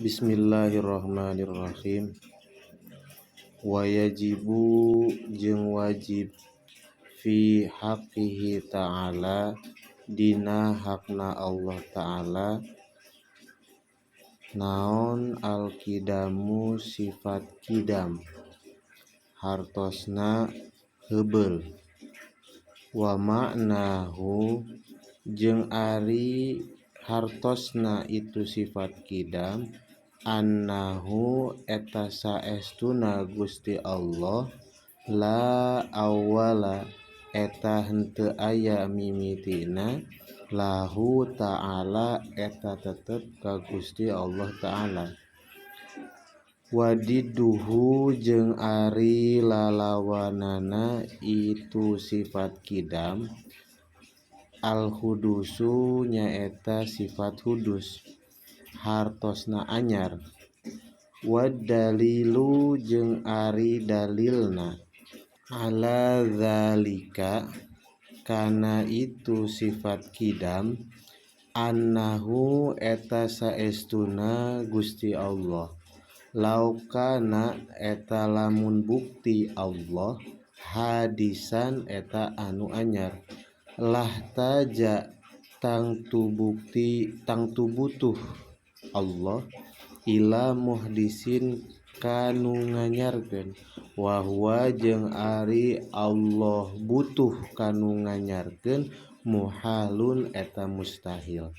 Bismillahirrahmanirrahim. Wa yajibu jeung wajib fi haqqihi ta'ala dina hakna Allah ta'ala naon al-qidamu sifat qidam hartosna heubeul wa ma'nahu jeung ari hartosna itu sifat qidam annahu eta saestuna Gusti Allah la awwala eta henteu aya mimitina lahu ta'ala eta tetep ka Gusti Allah ta'ala wadiduhu jeung ari lalawanana itu sifat qidam al-hudusu nyaeta sifat hudus hartosna anyar wad dalilu jeung ari dalilna ala zalika kana itu sifat qidam annahu eta saestuna Gusti Allah laukana eta lamun bukti Allah hadisan eta anu anyar lahtaja tangtu bukti tangtu butuh Allah ila muhdisin kanu nganyarkeun wa huwa jeung ari Allah butuh kanu nganyarkeun muhalun eta mustahil.